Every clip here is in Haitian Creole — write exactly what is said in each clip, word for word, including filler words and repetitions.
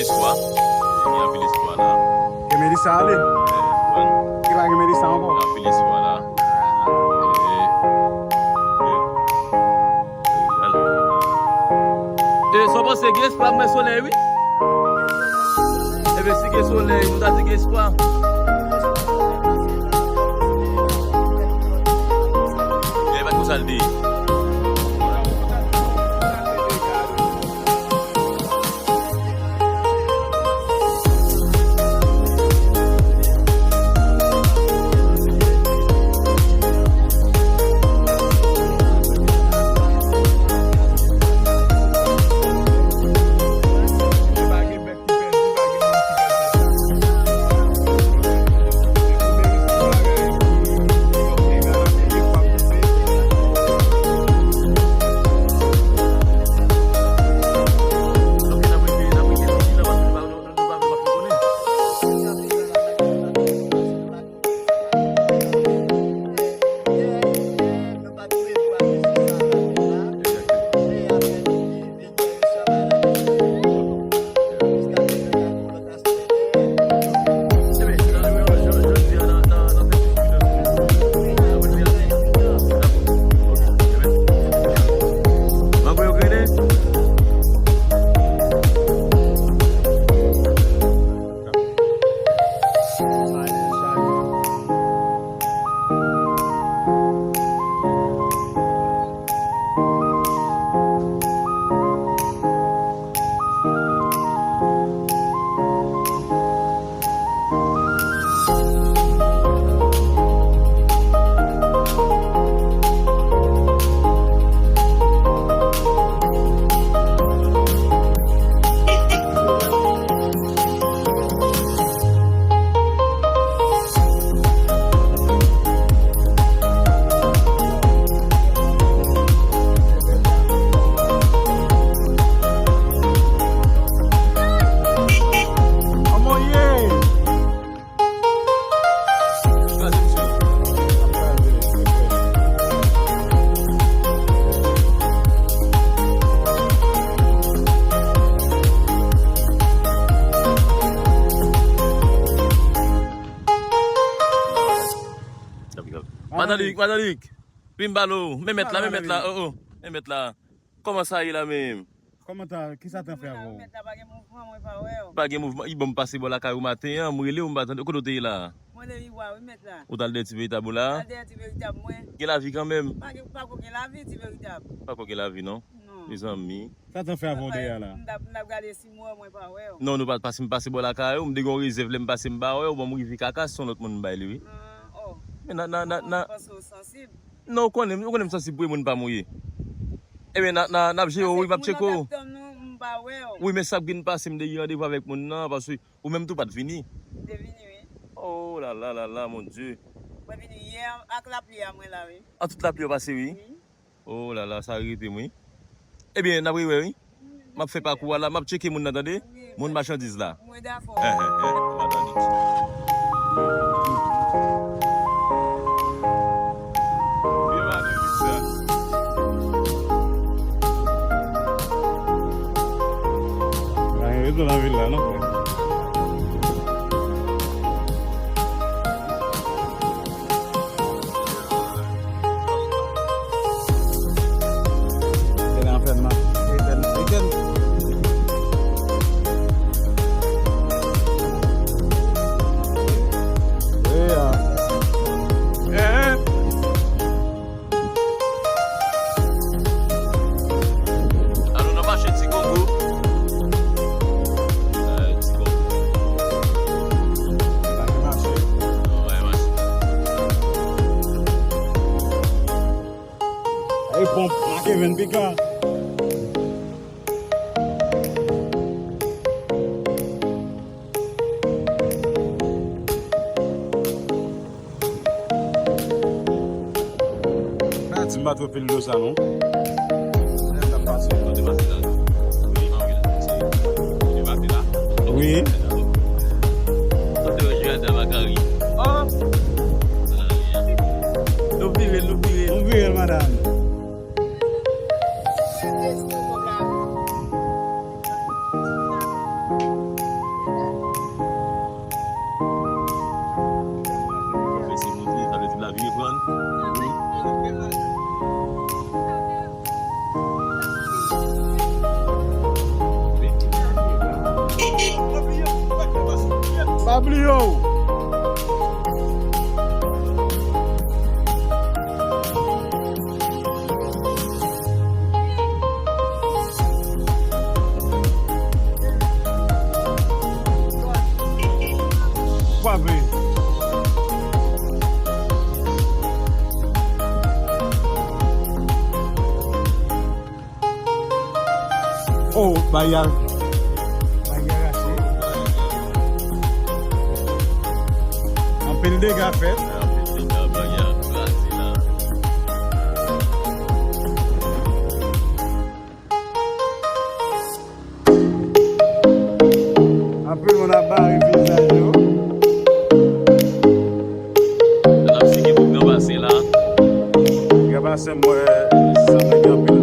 Espwa. Gen anpil espwa la. Gen Melissa ale. Ki pa gen Melissa ankò? Gen anpil espwa la. E, e, sa w panse, gen espwa? Mwen solèy, wi. Ebyen, si gen solèy, nou ta di gen espwa. E, pa konsa l di. Madan Lik, madan Lik. Vin balo. Men mèt la, men mèt la. Oh, oh. Men mèt la. Kòman sa ye la menm? Kòman ta, kisa tan fè avè w? Mèt la pa gen mouvman, mwen pa wè w. Pa gen mouvman. I bon, m pase bò lakay ou maten an, m rele w, m pa tande. Kote w te ye la? Mwen le Iwa, wi, mèt la. Ou t al dèyè Ti Veritab ou la? Al dèyè Ti Veritab mwen. Gen lavi kanmenm? Pa gen, pa ko gen lavi, Ti Veritab. Pa ko gen lavi, non? Non. Mezanmi. Sa tan fè avè w dèyè a la? M t ap, m t ap gade si m wè w, mwen pa wè w. Non, nou pa t pase, m pase bò lakay ou, m te gen yon rezèv, lè m pase m pa wè w, bon, m rive Kakas, se yon lòt moun m bay li, wi. Ah, oh. Men nan, nan, nan, nan. Mwen panse w sansib. Non, ou konnen, ou konnen m sansib pou moun pa m ou ye. Ebyen, n a, n a, n ap jere w, wi, m ap tcheke w. Wi, men sa k vin pase, m te gen randevou avèk moun nan, paske ou menm tou pa t vini. M te vini, wi. Oh la la la la, mon Dieu. Mwen vini yè ak lapli a mwen la, wi. An tout lapli yo pase, wi. Wi. Oh la la, sa rete m, wi. Ebyen, n ap rewè, wi. M ap fè pakou a la, m ap tcheke moun nan, tande? Moun machandiz la. Mwen dakò. Eh, eh, eh, madan Lik. Vye madan Lik sa. Pa gen rezon nan vil la, non, frè. Tele an fè mal. Etèn, etèn. Wi, a. Eh, eh. Alò, nan mache Ti Kongo. Eh, Ti Kongo. Pa gen mache. Non, pa gen mache. Ay, ponp, make venn pika. Pa di m pa twò pil dlo sa non. Lè m t ap pase. Kote pase la? Wi, anpil. Se, se pase la. Wi. Kote yo jwe a Makari? Oh! Nou vire, nou vire. Nou vire, madanm. Mwen te di nou kòb la. Bliye w. Kwape. Oh, bay a, bay a rache. Anpil dega fèt. Anpil dega, bay a kraze la. Anpil moun ap bare vizaj yo. N ap sigi pou gran pase la. Gran pase m wè sanble gen anpil.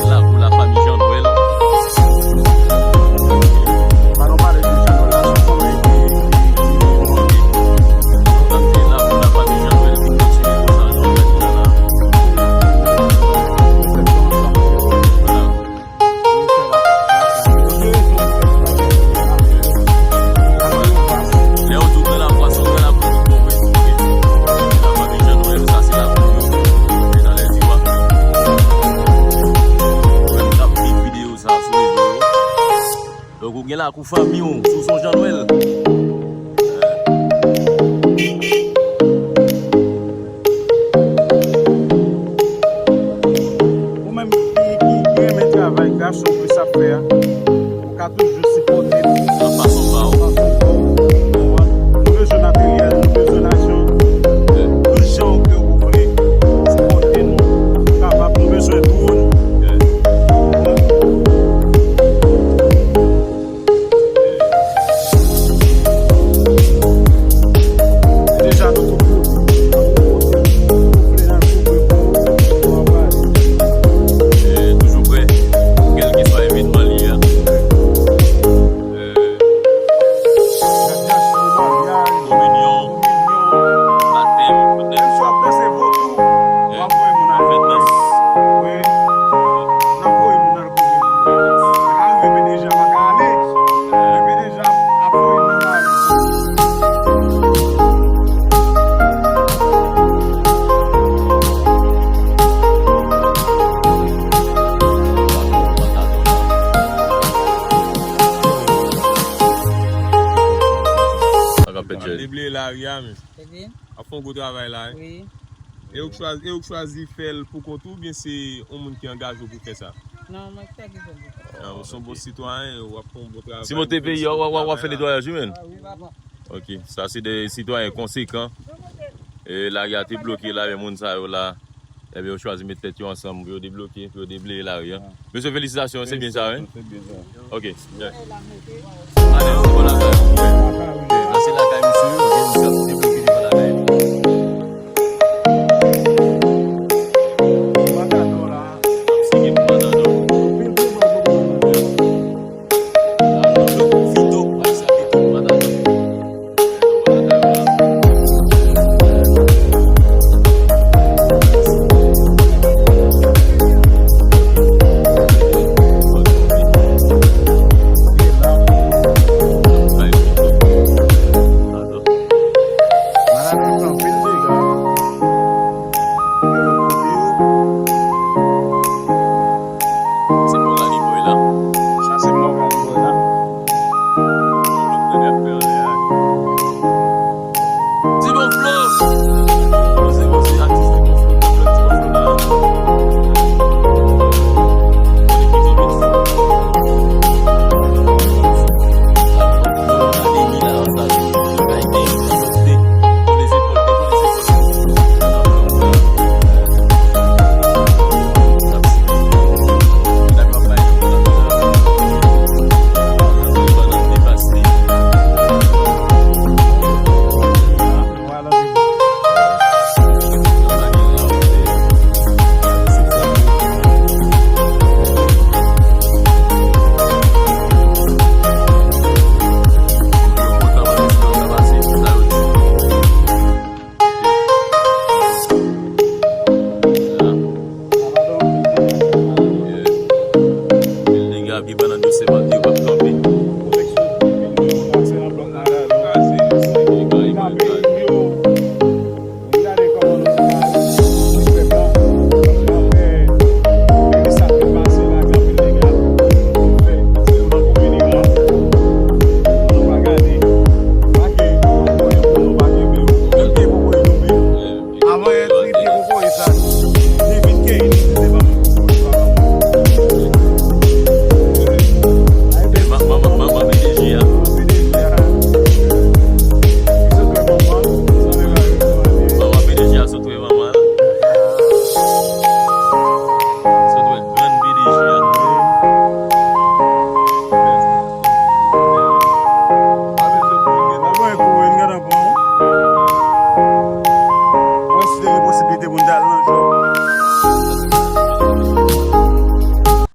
Lakou lafanmi Jean Noël. Pa nou pale de Jean Noël la, se yon fanmi ki, ki, ki, ki, ki, lakou lafanmi Jean Noël ki kontinye konsa, nou fè tout la. Voilà. Lè yo di w gran lakou a, se yon gran lakou ki bon vre, ok. Lakou a Jean Noël, sa se lakou yo, men nan lè di w a. Ou menm k ap viv videyo sa sou rezo yo. Donk ou gen lakou fanmi w, si w se yon Jean Noël. Ou menm ki, ki, ki renmen travay, kreyasyon Chris ap fè a, ou ka toujou sipòte l nan fason pa w. Fason pa w. Nou bezwen materyèl, nou bezwen lajan. Tout jan ke ou vle sipòte nou, nou kapab, nou bezwen drone. Yon gwo travay la, wi. Wi. E ou k chwazi, e ou k chwazi fè l pou kont ou, oubyen se yon moun ki angaje w pou fè sa? Non, mwen ki fè ki fè l. Ah, ou se yon bon sitwayen, w ap fè yon bon travay. Si w monte peyi a, w ap fè netwayaj, wi, menn. Ok, sa se de sitwayen konsekan. E lari a te bloke la, men moun sa yo la, ebyen, yo chwazi met tèt yo ansanm pou yo debloke, pou yo debleye lari a. Mesye, felisitasyon, se byen sa, wi. Ok, yeah. Ale, bon travay. Sa se lakay misye, ok, misye ap